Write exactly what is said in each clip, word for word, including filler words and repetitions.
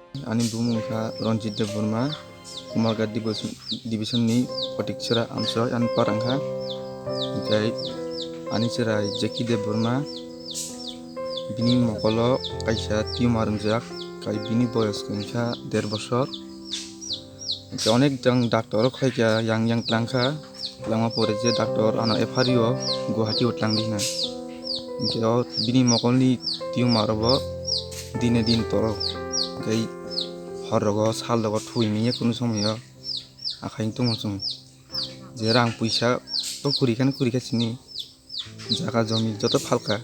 Ani bumung wngkha Ranjit Debbarma, Kumarghat division, division ni Kotiksora amsoi ani para wngkha. Hinkhe ani chwrai Jackie Debbarma, bini mokolo kaisa tumor wngjak, kai bini boyos wngkha der bosor. Hinkhe onek jang doctor o khlaikha, yang yang tlangkha. Twlangma pore je doctor ano F R U o Guwahati o tlang di hwnwi. Hinkhe o bini mokolni tumor bo dine din toro. Hinkhe hor rogo, sal rogo thwi manya kunu somoyo akhai tongo chwng. Je rang puisa to kwrwi kheno kwrwi kha sini. Jaga jomi joto phalka.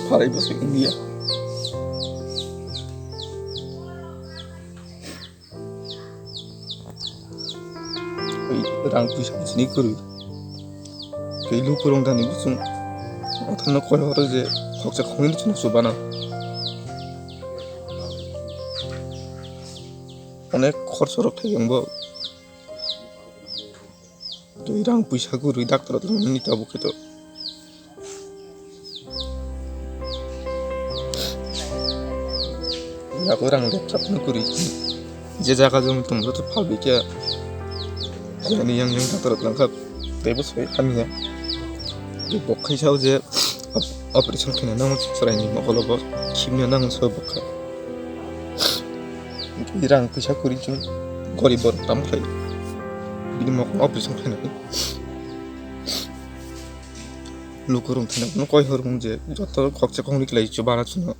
Phalai bwswk wngya. Ui, rang puisa sini kwrwi. Tei lukurok thani bwswng. Othano koi horo je khoksa khongni chwng chubana. Onek khorsa rok thai ang bo. Tei rang puisa kwrwi doctor o thangmani tabuk khe to. Yago rang lepsapno kwrwi. Je jaga joni tong joto phalwi khe. Ani yang yang doctor o thangkha. Teibo soi hamya. Bo khaisa o je op-, operation khaina nango chwraini mokolo bo khimna nango so bokha. Rang puisa kwrwi chwng gorib borok tam khlai. Bini mokol operation khainani. Lukurok thani koi hor mung je joto khoksa khongni khlai chubana chwngno.